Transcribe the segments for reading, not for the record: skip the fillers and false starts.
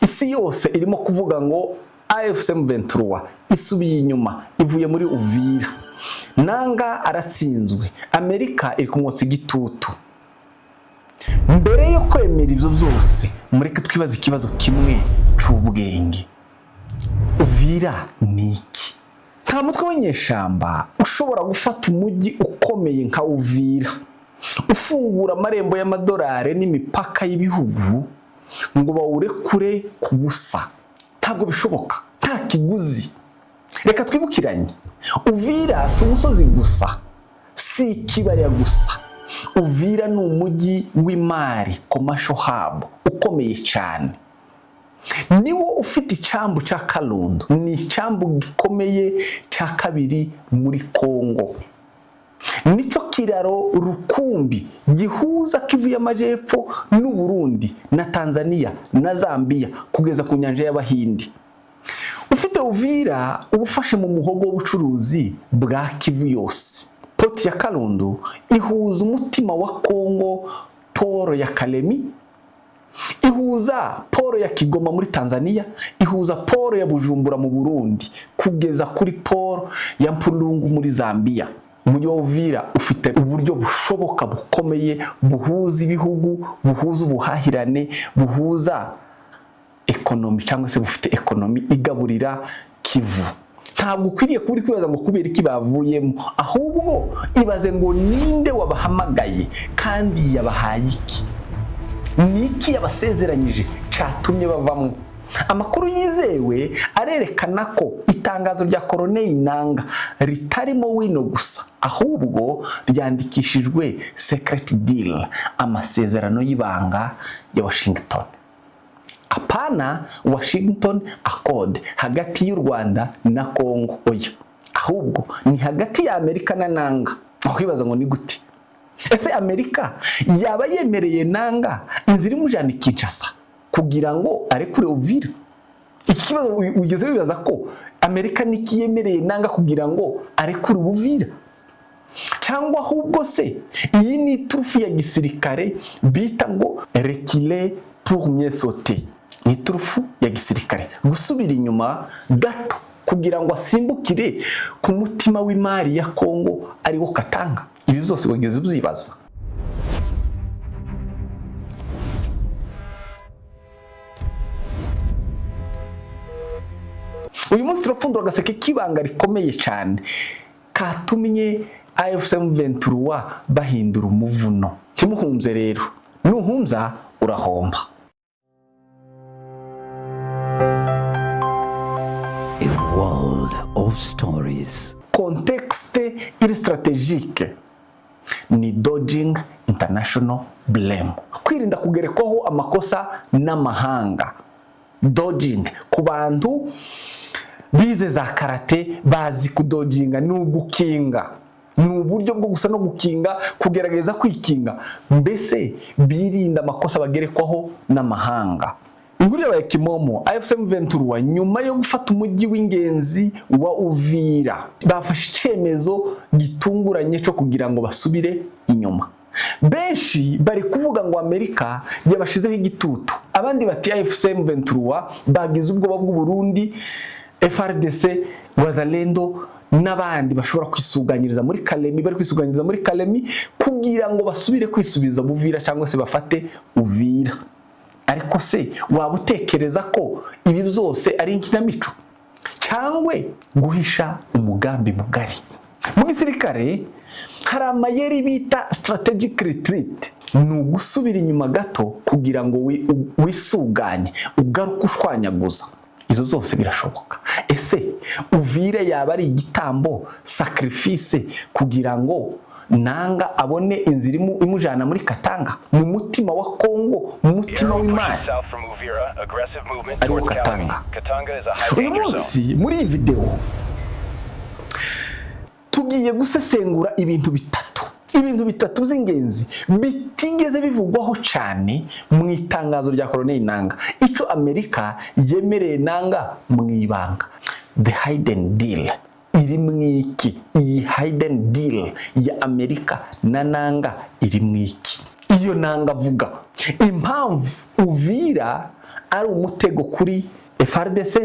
Isi yose irimo kuvuga ngo AFC M23 isubiye inyuma, ivuye muri Uvira, Nanga aratsinzwe, Amerika iri kumwotsa igitutu. Mbere yo kwemera ibyo byose, mureke twibaze ikibazo kimwe c'ubwenge: Uvira ni iki? Nta mutwe w'inyeshamba ushobora gufata umujyi ukomeye nka Uvira, ufungura amarembo y'amadolari n'imipaka y'ibihugu, ngo bawurekure ku busa. Ntabwo bishoboka nta kiguzi. Reka twibukiranye: Uvira si umusozi gusa, si ikibaya gusa. Uvira ni umujyi w'imari, commercial hub ukomeye cyane. Niwo ufite icyambu cya Kalundu, ni icyambu gikomeye cya kabiri muri Kongo. Nicyo kiraro rukumbi gihuza Kivu y'Amajyepfo n'u Burundi na Tanzania na Zambia kugeza ku Nyanja y'Abahindi. Ufite Uvira, uba ufashe mu muhogo w'ubucuruzi bwa Kivu yose. Port ya Kalundu ihuza umutima wa Kongo, port ya Kalemi, ihuza port ya Kigoma muri Tanzania, ihuza port ya Bujumbura mu Burundi, kugeza kuri port ya Mpulungu muri Zambia. Umujyi wa Uvira ufite uburyo bushoboka bukomeye buhuza ibihugu, buhuza ubuhahirane, buhuza economy, cyangwa se bufite economy igaburira Kivu. Ntabwo ukwiriye kuba uri kwibaza ngo kubera iki bavuyemo, ahubwo ibaze ngo ninde wabahamagaye kandi yabahaye iki? Ni iki yabasezeranyije cyatumye bavamo? Amakuru yizewe arerekana ko itangazo rya Koroneli Nanga ritarimo wino gusa, ahubwo ryandikishijwe secret deal, amasezerano y'ibanga ya Washington. Apana Washington Accord hagati y'u Rwanda na Congo, oya, ahubwo ni hagati ya Amerika na Nanga. Wakwibaza ngo ni gute? Ese Amerika yaba yemereye Nanga inzira imujyana i Kinshasa kugira ngo arekure Uvira? Iki kibazo ugeze wibaza ko Amerika niki yemereye Nanga kugira ngo arekure Uvira? Cyangwa ahubwo se iyi ni iturufu ya gisirikare bita ngo "reculer pour mieux sauter"? Ni iturufu ya gisirikare, gusubira inyuma gato kugira ngo asimbukire ku mutima w'imari ya Kongo, ariwo Katanga. Ibi byose wigeze ubyibaza? Uyu munsi turapfundura agaseke k'ibanga rikomeye cyane katumye AFC M23 bahindura umuvuno. Ntimuhumze rero, nuhumza urahomba. A world of stories. Contexte iri stratégique ni dodging international blame, kwirinda kugerekwaho amakosa n'amahanga. Dodging, ku bantu bize za karate bazi kudodginga, ni ugukinga, ni uburyo bwo gusa no gukinga, kugerageza kwikinga, mbese birinda amakosa bagerekwaho n'amahanga. Inkuru yabaye kimomo: AFC M23, nyuma yo gufata umujyi w'ingenzi wa Uvira, bafashe icyemezo gitunguranye cyo kugira ngo basubire inyuma. Benshi bari kuvuga ngo Amerika yabashizeho igitutu, abandi bati AFC M23 bagize ubwoba bw'u Burundi, FARDC, Wazalendo n'abandi bashobora kwisuganyiriza muri Kalemi, bari kwisuganyiriza muri Kalemi kugira ngo basubire kwisubiza Buvira cyangwa se bafate Uvira. Ariko se waba utekereza ko ibi byose ari inkinamico cyangwa guhisha umugambi mugari? Mu gisirikare hari amayeri bita strategic retreat, ni ugusubira inyuma gato kugira ngo wisuganye, ugaruke ushwanyaguza. Izo zose birashoboka. Ese Uvire yaba ari igitambo, sacrifice, kugira ngo Nanga abone inzira imujyana muri Katanga, mu mutima wa Kongo, mu mutima w'imari, ariwo Katanga? Uyu munsi muri iyi videwo tugiye gusesengura ibintu bitatu by'ingenzi bitigeze bivugwaho cyane mu itangazo rya Colonel Nanga: icyo Amerika yemereye Nanga mu ibanga, the hidden deal, iri mu iki? Iyi hidden deal ya Amerika na Nanga iri mu iki? Iyo Nanga avuga, impamvu Uvira ari umutego kuri FARDC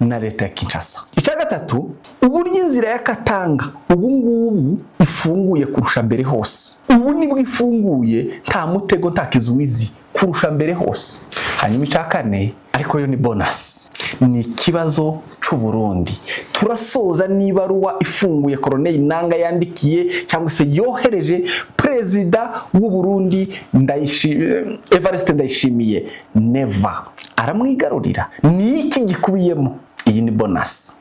na leta ya Kinshasa. Icya gatatu, uburyo inzira ya Katanga ubu ngubu ifunguye kurusha mbere hose. Ubu nibwo ifunguye, nta mutego, nta kizuizi, kurusha mbere hose. Hanyuma icya kane, ariko yo ni bonus, ni ikibazo c'u Burundi. Turasoza n'ibaruwa ifunguye Corneille Nanga yandikiye cyangwa se yohereje perezida w'u Burundi Evariste Ndayishimiye. Neva aramwigarurira. Ni iki gikubiyemo? Iyi ni bonus,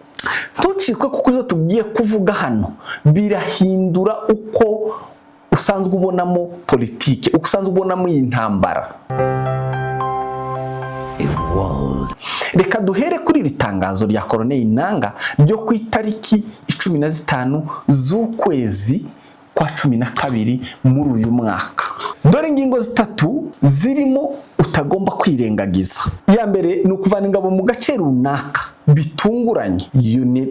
ntucikwe, kuko izo tugiye kuvuga hano birahindura uko usanzwe ubonamo politike, uko usanzwe ubonamo iyi ntambara. A world Reka duhere kuri iri tangazo rya Corneille Nanga ryo ku itariki 15 z'ukwezi kwa 12 muri uyu mwaka. Dore ingingo zitatu zirimo utagomba kwirengagiza. Iya mbere ni ukuvana ingabo mu gace runaka bitunguranye,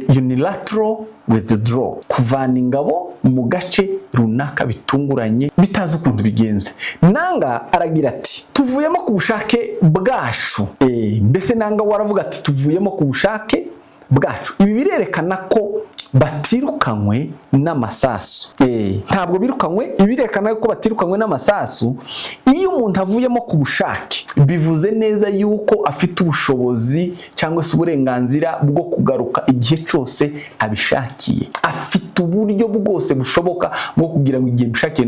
unilateral withdraw, kuvana ingabo mu gace runaka bitunguranye, bitazi ukuntu bigenze. Nanga aragira ati: "Tuvuyemo ku bushake bwacu." Mbese Nanga waravuga ati: "Tuvuyemo ku bushake bwacu." Ibi birerekana ko batirukanywe n'amasasu. Ntabwo birukanywe, ibi birerekana ko batirukanywe n'amasasu. Iyo umuntu avuyemo ku bushake, bivuze neza yuko afite ubushobozi cyangwa se uburenganzira bwo kugaruka igihe cyose abishakiye. Afite uburyo bwose bushoboka bwo kugira ngo igihe mbishakiye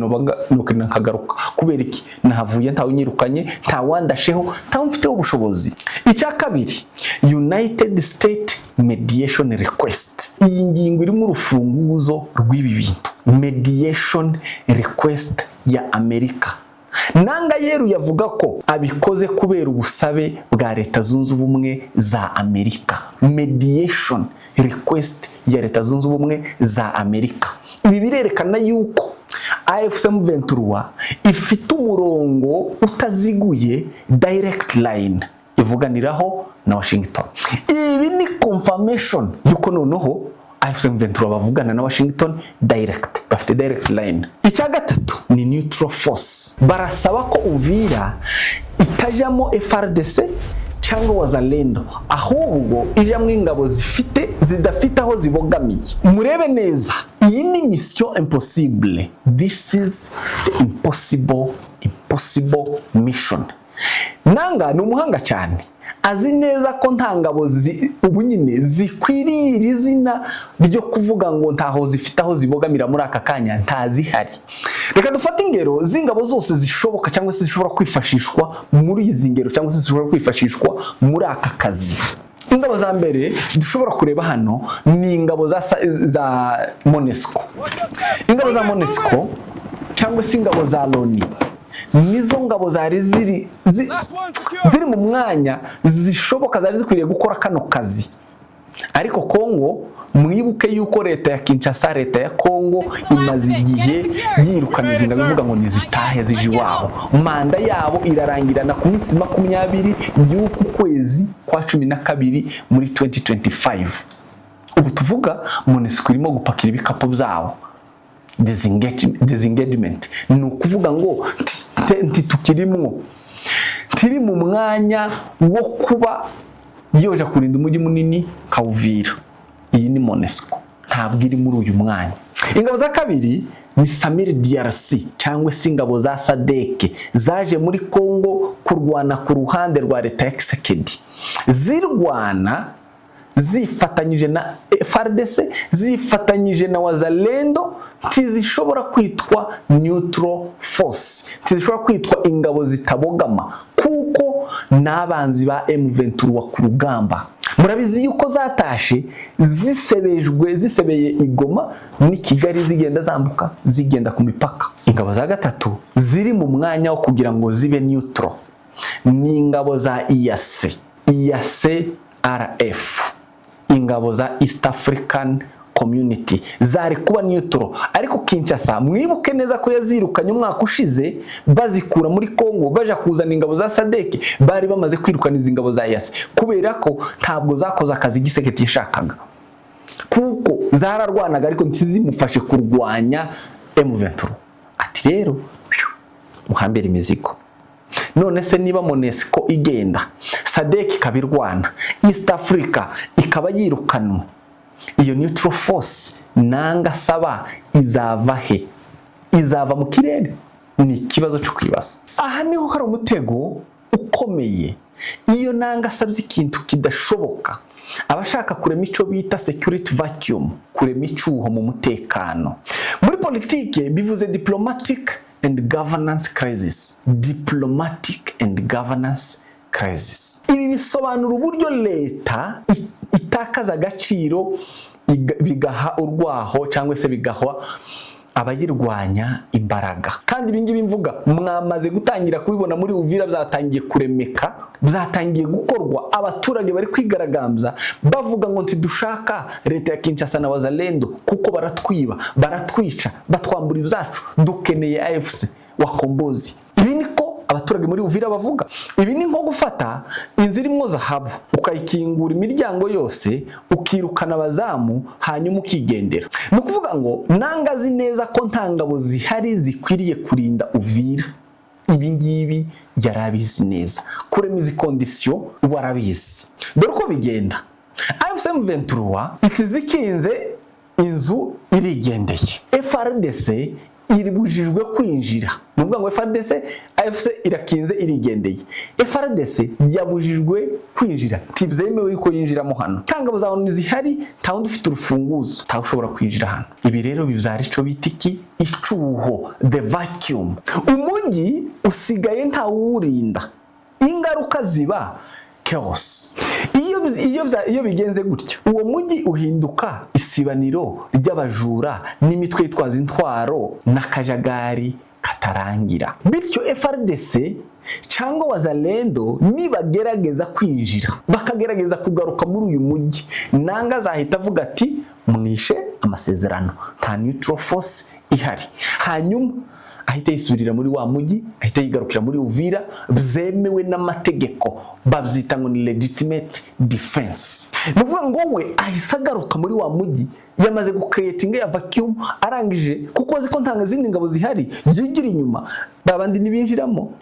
nokenda nkagaruka. Kubera iki? Nahavuye ntawe unyirukanye, ntawandasheho, ntawe mfiteho ubushobozi. Icya kabiri, United State mediation request. Iyi ngingo irimo urufunguzo rw'ibi bintu. Mediation request ya Amerika. Nanga yeru yavuga ko abikoze kubera ubusabe bwa Leta Zunze Ubumwe za Amerika. Mediation request ya Leta Zunze Ubumwe za Amerika. Ibi birerekana yuko AFC M23 ifite umurongo utaziguye, direct line ivuganiraho na Washington. Ibi ni confirmation yuko noneho AFC M23 bavugana na Washington direct, bafite direct line. Icya gatatu ni neutral force. Barasaba ko Uvira itajamo FARDC cyangwa Wazalendo, ahubwo ijamwo ingabo zifite zidafite aho zibogamiye. Murebe neza, iyi ni mission impossible. This is the impossible mission. Nanga ni umuhanga cyane, azi neza ko nta ngabo ubu nyine zikwiriye iri zina ryo kuvuga ngo ntaho zifite aho zibogamira muri aka kanya, ntazihari. Reka dufate ingero z'ingabo zose zishoboka cyangwa se zishobora kwifashishwa muri izi ngero, cyangwa se zishobora kwifashishwa muri aka kazi. Ingabo za mbere dushobora kureba hano ni ingabo za MONUSCO. Ingabo za MONUSCO cyangwa se ingabo za Loni nizo ngabo zari ziri mu mwanya zishoboka, zari zikwiriye gukora kano kazi. Ariko Kongo, mwibuke yuko leta ya Kinshasa, leta ya Kongo, imaze igihe yirukana izi ngabo, ivuga ngo nizitahe zije iwabo. Manda yabo irarangirana ku minsi 20 y'uku kwezi kwa 12 muri 2025. Ubu tuvuga MONUSCO irimo gupakira ibikapu byabo. Disengagement ni ukuvuga ngo ntitukirimwo, ntiri mu mwanya wo kuba yoja kurinda umujyi munini kawuvira. Iyi ni MONUSCO, ntabwo iri muri uyu mwanya. Ingabo za kabiri ni SAMIDRC cyangwa se ingabo za SADC zaje muri Congo kurwana ku ruhande rwa leta ya Tshisekedi, zirwana zifatanyije na FARDC, zifatanyije na Wazalendo. Ntizishobora kwitwa neutral force, ntizishobora kwitwa ingabo zitabogama, kuko n'abanzi ba M23 ku rugamba. Murabizi yuko zatashe zisebejwe, zisebeye igoma n'i Kigali, zigenda zambuka, zigenda ku mipaka. Ingabo za gatatu ziri mu mwanya wo kugira ngo zibe neutral ni ingabo za EAC, EAC RF, ingabo za East African Community zari kuba neutral, ariko Kinshasa, mwibuke neza ko yazirukanye umwaka ushize, bazikura muri Congo baja kuzana ingabo za SADC, bari bamaze kwirukana izi ngabo za EAC kubera ko ntabwo zakoze akazi Tshisekedi yashakaga, kuko zararwanaga ariko ntizimufashe kurwanya M23. Ati: "Rero muhambire imizigo." None se niba MONUSCO igenda, SADC ikaba irwana, East Africa ikaba yirukanwe, iyo neutral force Nanga saba izava he? Izava mu kirere? Ni ikibazo cyo kwibaza. Aha niho hari umutego ukomeye. Iyo Nanga asabye ikintu kidashoboka, abashaka kurema icyo bita security vacuum, kurema icyuho mu mutekano. Muri politike bivuze diplomatic and governance crisis. Diplomatic and governance crisis, ibi bisobanura uburyo leta itakaza agaciro, bigaha urwaho cyangwa se bigahwa abayirwanya imbaraga. Kandi ibi ngibi mvuga mwamaze gutangira kubibona muri Uvira, byatangiye kuremeka, byatangiye gukorwa. Abaturage bari kwigaragambya bavuga ngo ntidushaka leta ya Kinshasa na Wazalendo kuko baratwiba, baratwica, batwambura ibyacu, dukeneye AFC Wakombozi. Ibi niko abaturage muri Uvira bavuga. Ibi ni nko gufata inzu irimo zahabu, ukayikingura imiryango yose, ukirukana abazamu, hanyuma ukigendera. Ni ukuvuga ngo Nanga azi neza ko nta ngabo zihari zikwiriye kurinda Uvira. Ibi ngibi yari abizi neza, kurema izi condition warabizi. Dore uko bigenda: AFC M23 isize ikinze inzu, irigendeye. FARDC iribujijwe kwinjira. Ni ukuvuga ngo FARDC, AFC irakinze irigendeye, FARDC yabujijwe kwinjira, ntibyemewe yuko yinjiramo hano. Nta ngabo za ONU zihari, nta wundi ufite urufunguzo, ntawe ushobora kwinjira hano. Ibi rero bibyara ico bita iki? Icuho, the vacuum. Umujyi usigaye ntawurinda, ingaruka ziba chaos. Iyo bigenze gutyo, uwo mujyi uhinduka isibaniro ry'abajura n'imitwe yitwaza intwaro n'akajagari katarangira. Bityo FARDC cyangwa Wazalendo nibagerageza kwinjira, bakagerageza kugaruka muri uyu mujyi, Nanga azahita avuga ati: "Mwishe amasezerano, nta neutral force ihari." Hanyuma ahita yisubirira muri wa mujyi, ahita yigarukira muri Uvira byemewe n'amategeko. Babyita ngo ni legitimate defense. Ni ukuvuga ngo we ahise agaruka muri wa mujyi, yamaze gucreatinga ya vacuum, arangije kuko azi ko nta zindi ngabo zihari, yigira inyuma, babandi nibinjiramo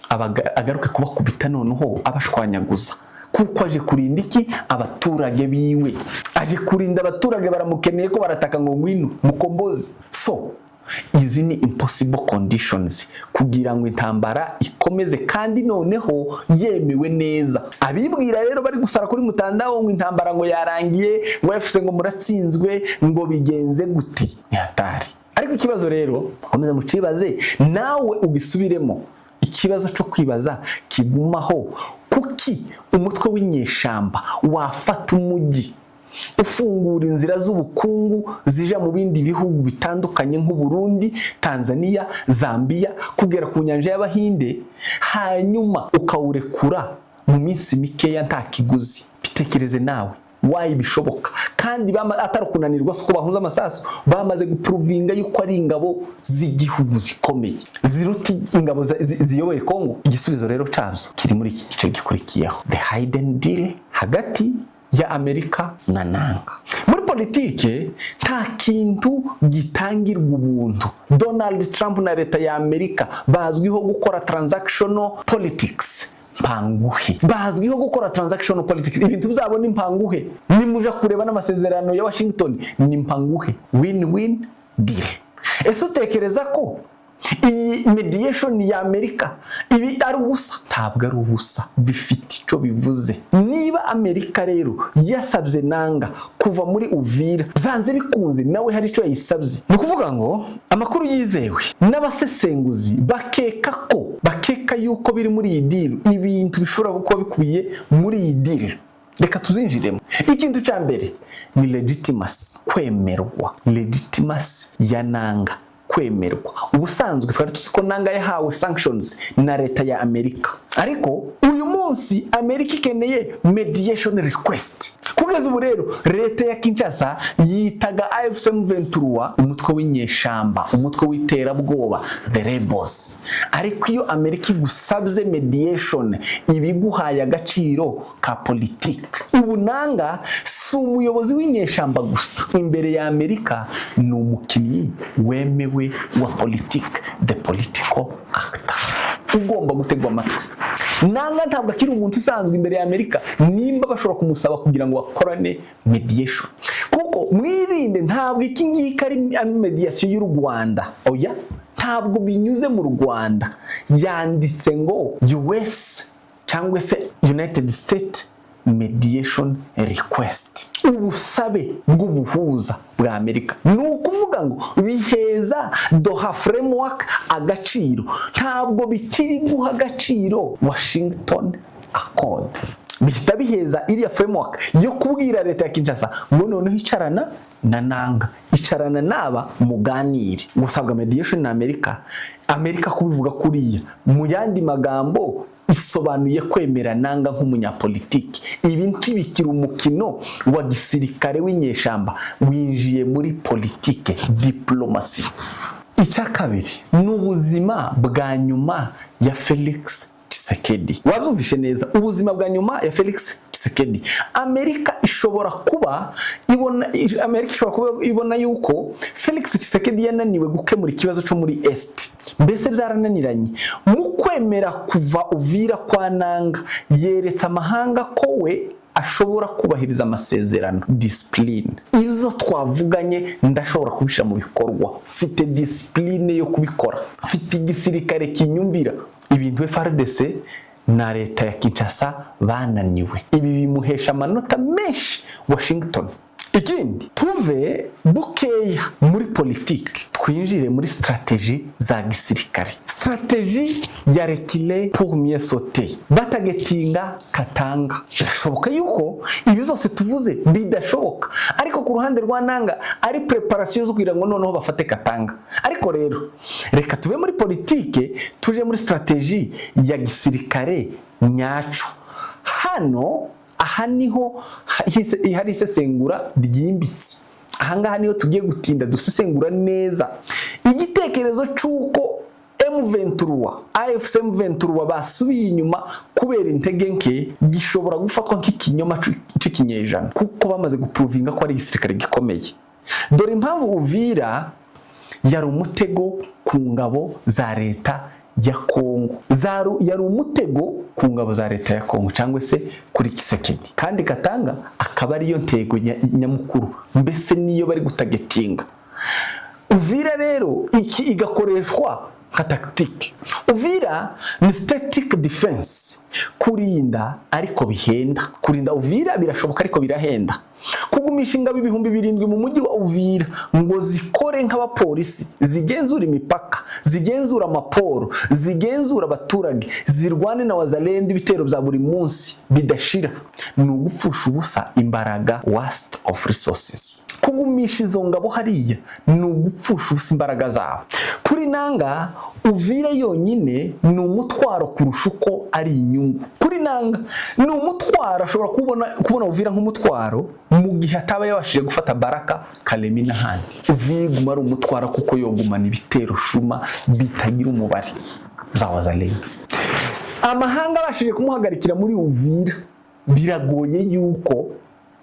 agaruke kubakubita, noneho abashwanyaguza, kuko aje kurinda iki? Abaturage biwe. Aje kurinda abaturage, baramukeneye ko barataka ngo ngwino mukombozi. So izi ni impossible conditions kugira ngo intambara ikomeze, kandi noneho yemewe neza. Abibwira rero bari gusara kuri mutandao ngo intambara ngo yarangiye, ngo AFC ngo muratsinzwe, ngo bigenze gute, ni hatari. Ariko ikibazo rero mukomeze mucibaze, nawe ugisubiremo. Ikibazo cyo kwibaza kigumaho: kuki umutwe w'inyeshamba wafata umujyi ufungura inzira z'ubukungu zija mu bindi bihugu bitandukanye nk'u Burundi, Tanzania, Zambia, kugera ku nyanja y'Abahinde, hanyuma ukawurekura mu minsi mikeya nta kiguzi? Bitekereze nawe, wayi bishoboka kandi atari ukunanirwa, si uko bahunze amasasu, bamaze guprovinga yuko ari ingabo z'igihugu zikomeye ziruta ingabo ziyoboye Kongo. Igisubizo rero cyabyo kiri muri iki gice gikurikiyeho, the hidden deal hagati ya Amerika na Nanga. Muri politike nta kintu gitangirwa ubuntu. Donald Trump na leta ya Amerika bazwiho gukora transactional politics, mpanguhe. Bazwiho gukora transactional politics, ibintu byabo ni mpanguhe. Nimuja kureba n'amasezerano ya Washington ni mpanguhe, win win deal. Ese utekereza ko iyi mediation ya Amerika ibi ari ubusa? Ntabwo ari ubusa, bifite icyo bivuze. Niba Amerika rero yasabye Nanga kuva muri Uvira, byanze bikunze nawe hari icyo yayisabye. Ni ukuvuga ngo amakuru yizewe n'abasesenguzi bakeka yuko biri muri iyi deal, ibintu bishobora kuba bikubiye muri iyi deal, reka tuzinjiremo. Ikintu cya mbere ni legitimacy, kwemerwa, legitimacy ya Nanga, kwemerwa. Ubusanzwe twari tuzi ko Nanga yahawe sanctions na leta ya Amerika, ariko uyu munsi Amerika ikeneye mediation request. Kugeza ubu rero leta ya Kinshasa yitaga AFC M23 umutwe w'inyeshamba, umutwe w'iterabwoba, the rebels. Ariko iyo Amerika igusabye mediation, ibiguhaye agaciro ka politike. Ubu Nanga si umuyobozi w'inyeshamba gusa imbere ya Amerika, ni umukinnyi wemewe wa politike, the political actor ugomba gutegwa amatwi. Nanga ntabwo akiri umuntu usanzwe imbere ya Amerika, nimba bashobora kumusaba kugira ngo bakorane mediation. Kuko mwirinde, ntabwo iki ngiki ari mediation y'u Rwanda, oya, ntabwo binyuze mu Rwanda. Yanditse ngo US cyangwa se United States mediation request, ubusabe bw'ubuhuza bwa Amerika. Ni ukuvuga ngo biheza Doha Framework agaciro, ntabwo bikiri guha agaciro Washington Accord. Bihita biheza iriya framework yo kubwira leta ya Kinshasa ngo noneho icarana na Nanga, icarana n'aba muganire. Gusabwa mediation na Amerika, Amerika kubivuga kuriya, mu yandi magambo isobanuye kwemera Nanga nk'umunyapolitiki. Ibi ntibikiri umukino wa gisirikare w'inyeshamba, winjiye muri politike, diplomasi. Icya kabiri ni ubuzima bwa nyuma ya Felix Tshisekedi. Wabyumvishe neza, ubuzima bwa nyuma ya Felix Tshisekedi. Amerika ishobora kuba ibona yuko Felix Tshisekedi yananiwe gukemura ikibazo cyo muri Est, mbese byarananiranye. Mu kwemera kuva Uvira kwa Nanga, yeretse amahanga ko we ashobora kubahiriza amasezerano, discipline. Izo twavuganye ndashobora kubishyira mu bikorwa, mfite discipline yo kubikora, mfite igisirikare kinyumvira. Ibintu FARDC na leta ya Kinshasa bananiwe, ibi bimuhesha amanota menshi Washington. Ikindi, tuve bukeya muri politiki, twinjire muri stratégie za gisirikare, stratégie ya reculer pour mieux sauter, batargetinga Katanga. Birashoboka yuko ibi zose tuvuze bidashoboka, ariko ku ruhande rwa Nanga ari préparation zo kugira ngo noneho bafate Katanga. Ariko rero reka tuve muri politike, tuje muri stratégie ya gisirikare nyaco. Hano aha niho hari isesengura ryimbitse. Ahangaha niho tugiye gutinda dusesengura neza igitekerezo cy'uko M23, AFC M23 basubiye inyuma kubera intege nke, gishobora gufatwa nk'ikinyoma cy'ikinyejana, kuko bamaze guprovinga ko ari igisirikare gikomeye. Dore impamvu Uvira yari umutego ku ngabo za leta ya Kongo, yari umutego ku ngabo za leta ya Kongo cyangwa se kuri Tshisekedi, kandi Katanga akaba ariyo ntego nyamukuru, mbese niyo bari gutargetinga. Uvira rero iki igakoreshwa nka tactique. Uvira ni static defense, kurinda ariko bihenda. Kurinda Uvira birashoboka ariko birahenda. Kugumisha ingabo 7000 mu mujyi wa Uvira ngo zikore nk'abapolisi, zigenzura imipaka, zigenzura amaporo, zigenzura abaturage, zirwane na Wazalendo ibitero bya buri munsi bidashira, ni ugupfusha ubusa imbaraga, waste of resources. Kugumisha izo ngabo hariya ni ugupfusha ubusa imbaraga zabo. Kuri Nanga, Uvira yonyine ni umutwaro kurusha uko ari inyungu. Kuri Nanga ni umutwaro, ashobora kubona Uvira nk'umutwaro mu gihe ataba yabashije gufata Baraka, Kalemi n'ahandi. Uvira iguma ari umutwaro kuko yogumana ibitero shuma bitagira umubare za Wazalendo. Amahanga abashije kumuhagarikira muri Uvira, biragoye yuko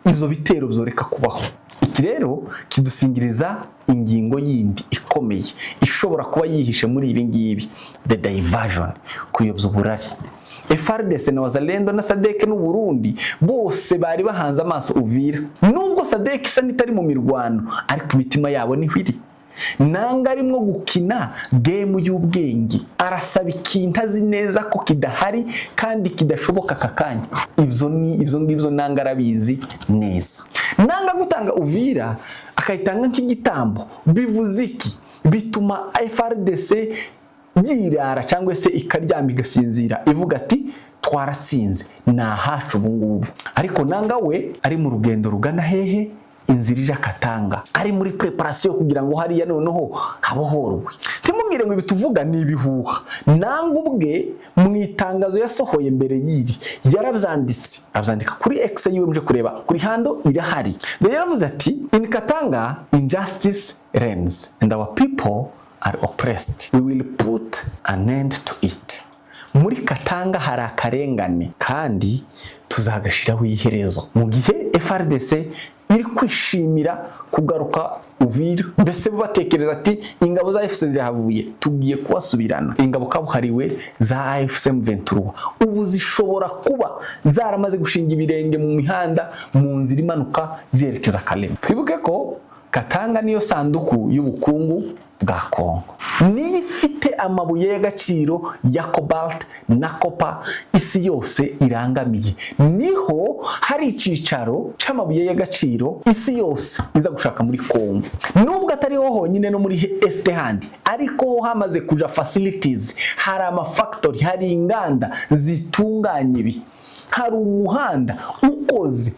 ibyo bitero byoreka kubaho. Iki rero kidusingiriza ingingo yindi ikomeye ishobora kuba yihishe muri ibi ngibi, the diversion, kuyobya uburari. FARDC na Wazalendo na SADC n'u Burundi bose bari bahanze amaso Uvira. Nubwo SADC isa n'itari mu mirwano, ariko imitima yabo niho iri. Nanga arimwo gukina game y'ubwenge, arasaba ikintu azi neza ko kidahari kandi kidashoboka aka kanya. Ibyo ni ibyo ngibyo Nanga arabizi neza. Nanga gutanga Uvira akayitanga nk'igitambo bivuze iki? Bituma FARDC yirara cyangwa se ikaryama igasinzira ivuga ati twaratsinze, ni ahacu ubu ngubu. Ariko Nanga we ari mu rugendo rugana hehe? Inzira ija Katanga, ari muri préparation kugira ngo hariya noneho habohorwe. Ntimubwire ngo ibi tuvuga ni ibihuha. Nanga ubwe mu itangazo yasohoye mbere y'iri yarabyanditse, abyandika kuri X yiwe, muje kureba kuri handle irahari. Dore yaravuze ati: "In Katanga injustice reigns and our people are oppressed. We will put an end to it." Muri Katanga hari akarengane kandi tuzagashyiraho iherezo. Mu gihe FARDC iri kwishimira kugaruka Uvira. Mbese bo batekereza ati: "Ingabo za AFC zirahavuye, tugiye kubasubirana." Ingabo kabuhariwe za AFC M23 ubu zishobora kuba zaramaze gushinga ibirenge mu mihanda, mu nzira imanuka zerekeza Kalemi. Twibuke ko Katanga niyo sanduku y'ubukungu bwa Kongo, niyo ifite amabuye y'agaciro ya cobalt na copper isi yose irangamiye. Niho hari icyicaro cy'amabuye y'agaciro isi yose iza gushaka muri Kongo, nubwo atariho honyine, no muri Est handi, ariko ho hamaze kuja facilities, hari amafactory, hari inganda zitunganya ibi, hari umuhanda ukoze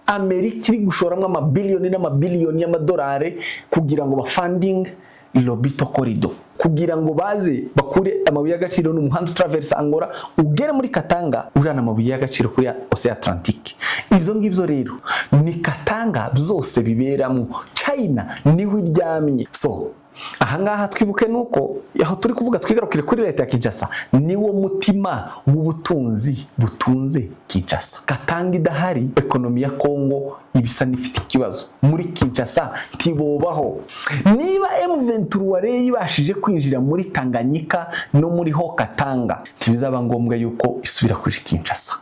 Amerika iri gushoramo amabiliyoni n'amabiliyoni y'amadolari kugira ngo bafunding Lobito Corridor, kugira ngo baze bakure amabuye y'agaciro. N'umuhanda utraversa Angola ugere muri Katanga, ujana amabuye y'agaciro kuri Océan Atlantique. Ibyo ngibyo rero ni Katanga byose biberamo. China niho iryamye. So ahangaha twibuke nuko aho turi kuvuga, twigarukire kuri leta ya Kinshasa, niwo mutima w'ubutunzi butunze Kinshasa. Katanga idahari, economy ya Kongo ibisa n'ifite ikibazo. Muri Kinshasa ntibobaho. Niba M23 rero ibashije kwinjira muri Tanganyika no muri ho Katanga, ntibizaba ngombwa yuko isubira kuja Kinshasa,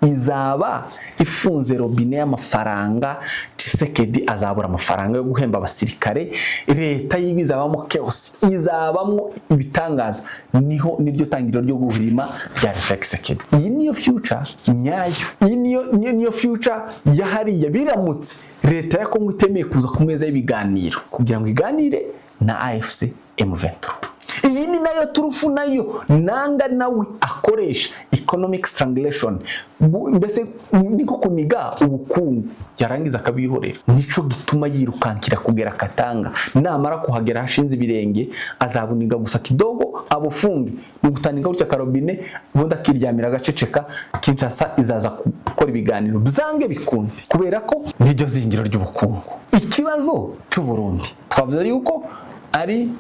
izaba ifunze robine y'amafaranga. Tshisekedi azabura amafaranga yo guhemba abasirikare, leta yiwe izabamo chaos, izabamo ibitangaza. Niho niryo tangiriro ryo guhirima rya leta ya Tshisekedi. Iyi niyo future nyayo, iyi niyo future ya hariya, biramutse leta ya Kongo itemeye kuza ku meza y'ibiganiro kugira ngo iganire na AFC M23. Iyi ni nayo turufu nayo Nanga nawe akoresha, economic strangulation. Mbese ni nko kuniga ubukungu, yarangiza akabihorera. Nico gituma yirukankira kugera Katanga. Namara kuhagera, hashinze ibirenge, azabuniga gusa kidogo abufunge, ni ugutaninga gutya karobine, ubundi akiryamira agaceceka. Kinshasa izaza gukora ibiganiro byange bikunde, kubera ko niryo zingiro ry'ubukungu. Ikibazo cy'u Burundi twavuze yuko ari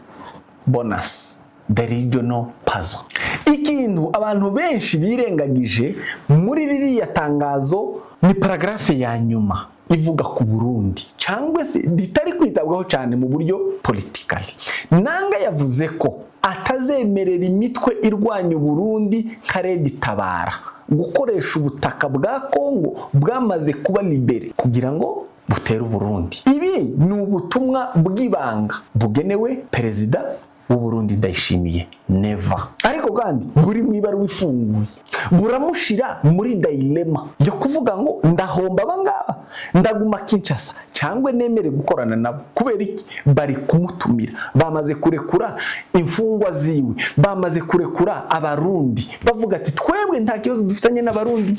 bonus, the regional puzzle. Ikintu abantu benshi birengagije muri ririya tangazo ni paragraphe ya nyuma ivuga ku Burundi, cyangwa se ritari kwitabwaho cyane mu buryo politically. Nanga yavuze ko atazemerera imitwe irwanya Uburundi nka Red Tabara gukoresha ubutaka bwa Kongo bwamaze kuba libéré kugira ngo butere Uburundi. Ibi ni ubutumwa bw'ibanga bugenewe perezida w'u Burundi Ndayishimiye Neva, ariko kandi buri mu ibaruwa ifunguye, buramushira muri dilemma yo kuvuga ngo: "Ndahomba abangaba, ndaguma Kinshasa cyangwa nemere gukorana nabo?" Kubera iki? Bari kumutumira, bamaze kurekura imfungwa ziwe, bamaze kurekura Abarundi, bavuga ati: "Twebwe nta kibazo dufitanye n'Abarundi,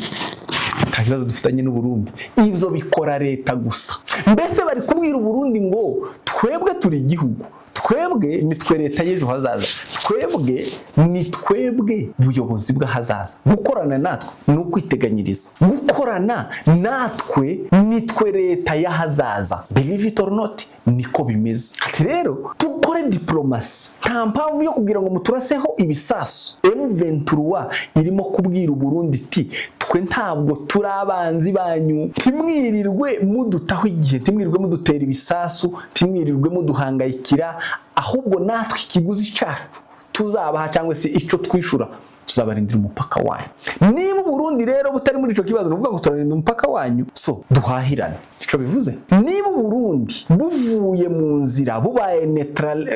nta kibazo dufitanye n'Uburundi, ibyo bikora leta gusa." Mbese bari kubwira Uburundi ngo: "Twebwe turi igihugu, twebwe ni twe leta y'ejo hazaza, twebwe ni twebwe buyobozi bw'ahazaza. Gukorana natwe ni ukwiteganyiriza, gukorana natwe ni twe leta y'ahazaza." Believe it or not, niko bimeze. Ati rero dukore diplomasi, nta mpamvu yo kugira ngo muturaseho ibisasu. M23 irimo kubwira Uburundi iti: "Twe ntabwo turi abanzi banyu, ntimwirirwe mudutaho igihe, ntimwirirwe mudutera ibisasu, ntimwirirwe muduhangayikira. Ahubwo natwe ikiguzi cyacu tuzabaha, cyangwa se icyo twishura, tuzabarindira umupaka wanyu." Niba Uburundi rero butari muri ico kibazo, nuvuga ngo turarinda umupaka wanyu, so duhahirane, ico bivuze. Niba Uburundi buvuye mu nzira, bubaye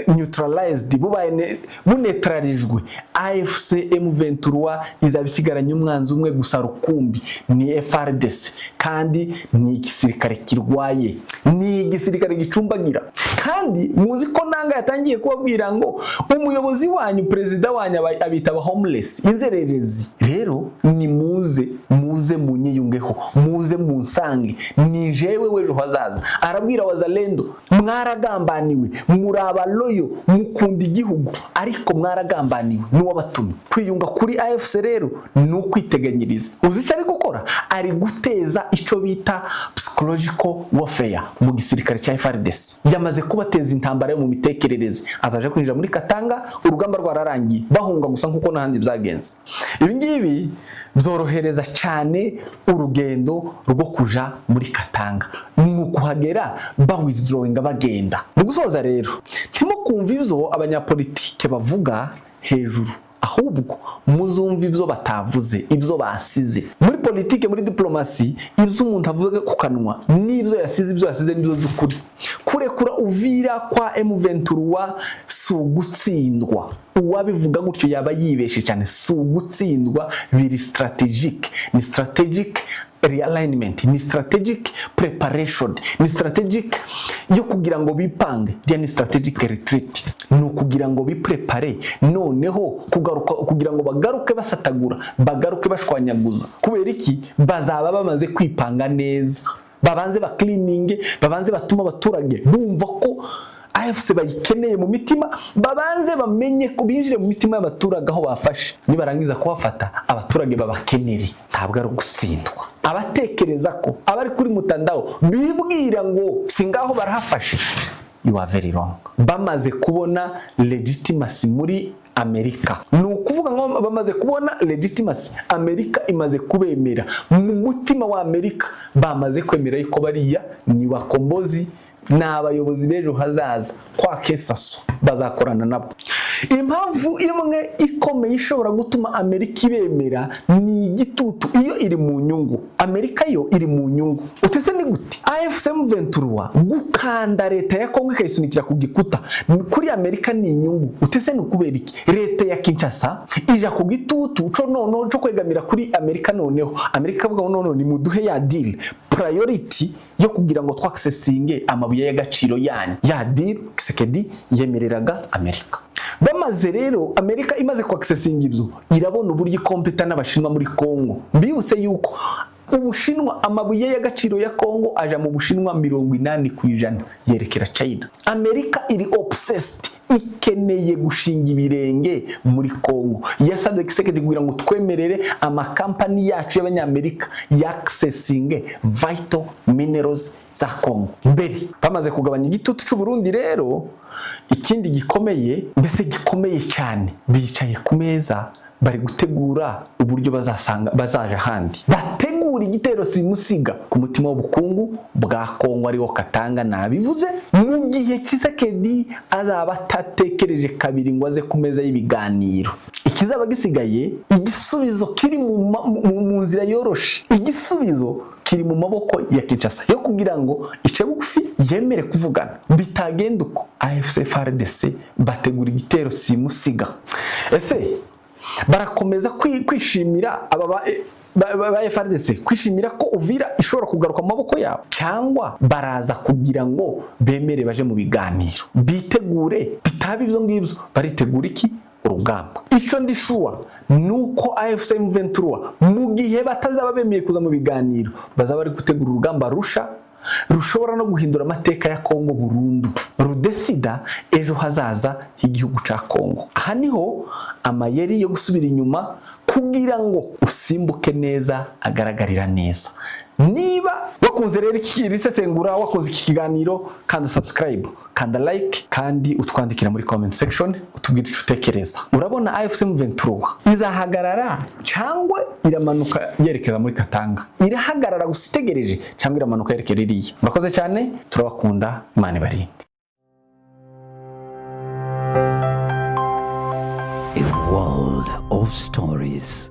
neutralized, bubaye buneutralizwe, AFC M23 izaba isigaranye umwanzi umwe gusa rukumbi, ni FARDC. Kandi ni igisirikare kirwaye, ni igisirikare gicumbagira. Kandi muzi ko Nanga yatangiye kubabwira ngo umuyobozi wanyu, perezida wanyu, abita aba homeless, inzererezi. Rero ni muze, muze munyiyungeho, muze munsange, ni jewe w'ejo hazaza. Arabwira Wazalendo: "Mwaragambaniwe, muri abaloyo, mukunda igihugu, ariko mwaragambaniwe n'uwabatumye kwiyunga kuri AFC." Rero ni ukwiteganyiriza. Uzi icyo ari gukora? Ari guteza icyo bita psychological warfare mu gisirikare cya FARDC. Yamaze kubateza intambara yo mu mitekerereze. Azaje kwinjira muri Katanga urugamba rwararangiye, bahunga gusa, nkuko n'ahandi byagenze. Ibi ngibi Byorohereza cyane urugendo rwo kuja muri Katanga, ni ukuhagera ba withdrawinga bagenda. Mu gusoza rero, ntimukumva ibyo abanyapolitike bavuga hejuru, ahubwo muzumva ibyo batavuze, ibyo basize. Muri politike, muri diplomasi, ibyo umuntu avuga ku kanwa n'ibyo yasize, ibyo yasize n'ibyo by'ukuri. Kurekura Uvira kwa M23 si ugutsindwa. Uwabivuga gutyo yaba yibeshe cyane. Si ugutsindwa, biri strategic, ni strategic realignment, ni strategic preparation, ni strategic yo kugira ngo bipange. Iriya ni strategic retreat, ni ukugira ngo biprepare noneho kugaruka, kugira ngo bagaruke basatagura, bagaruke bashwanyaguza. Kubera iki? Bazaba bamaze kwipanga neza, babanze bacleaninge, babanze batuma abaturage bumva ko AFC bayikeneye mu mitima, babanze bamenye ko binjire mu mitima y'abaturage aho bafashe. Nibarangiza kuhafata, abaturage babakenere. Ntabwo ari ugutsindwa. Abatekereza ko abari kuri mutandao bibwira ngo si ngaho barahafashe, you are very wrong. Bamaze kubona legitimacy muri Amerika, ni ukuvuga ngo bamaze kubona legitimacy, Amerika imaze kubemera. Mu mutima wa Amerika bamaze kwemera yuko bariya ni bakombozi, ni abayobozi b'ejo hazaza kwa kesaso, bazakorana nabo. Impamvu imwe ikomeye ishobora gutuma Amerika ibemera ni igitutu. Iyo iri mu nyungu, Amerika yo iri mu nyungu. Utese ni gute? AFC M23 gukanda leta ya Kongo ikayisunikira ku gikuta, kuri Amerika ni inyungu. Utese ni ukubera iki? Leta ya Kinshasa ija ku gitutu co noneho co kwegamira kuri Amerika. Noneho Amerika ikavuga ngo noneho ni muduhe ya deal, priority yo kugira ngo twaccessinge amabuye y'agaciro yanyu, ya deal Tshisekedi yemereraga Amerika. Bamaze rero, Amerika imaze kwaccessinga ibyo, irabona uburyo ikompeta n'Abashinwa muri Kongo. Mbibutse yuko Ubushinwa, amabuye y'agaciro ya Kongo aja mu Bushinwa, 80% yerekera China. Amerika iri obsessed, ikeneye gushinga ibirenge muri Kongo. Yasabye Tshisekedi kugira ngo twemerere amakampani yacu y'Abanyamerika yaccessinge vital minerals za Kongo. Mbere bamaze kugabanya igitutu cy'u Burundi rero, ikindi gikomeye, mbese gikomeye cyane, bicaye ku meza bari gutegura uburyo bazasanga bazaje ahandi bategura igitero simusiga ku mutima w'ubukungu bwa Kongo, ariwo Katanga. Nabivuze, mu gihe Tshisekedi azaba atatekereje kabiri ngo aze ku meza y'ibiganiro, ikizaba gisigaye, igisubizo kiri mu nzira yoroshe, igisubizo kiri mu maboko ya Kinshasa yo kugira ngo ice bugufi yemere kuvugana. Bitagenda uko, AFC FARDC bategura igitero simusiga. Ese barakomeza kwishimira aba ba FARDC, kwishimira ko Uvira ishobora kugaruka mu maboko yabo, cyangwa baraza kugira ngo bemere baje mu biganiro, bitegure? Bitaba ibyo ngibyo, baritegura iki? Urugamba. Icyo ndi sure ni uko AFC M23, mu gihe batazaba bemeye kuza mu biganiro, bazaba bari gutegura urugamba rusha rushobora no guhindura amateka ya Kongo burundu, rudesida ejo hazaza h'igihugu cya Kongo. Aha niho amayeri yo gusubira inyuma kugira ngo usimbuke neza agaragarira neza. Niba wakunze rero iri sesengura, wakunze iki kiganiro, kanda subscribe, kanda like, kandi utwandikira muri comment section utubwire icyo utekereza. Urabona AFC M23 izahagarara cyangwa iramanuka yerekeza muri Katanga? Irahagarara gusa itegereje, cyangwa iramanuka yerekera iriya? Murakoze cyane, turabakunda, Imana ibarinde. A world of stories.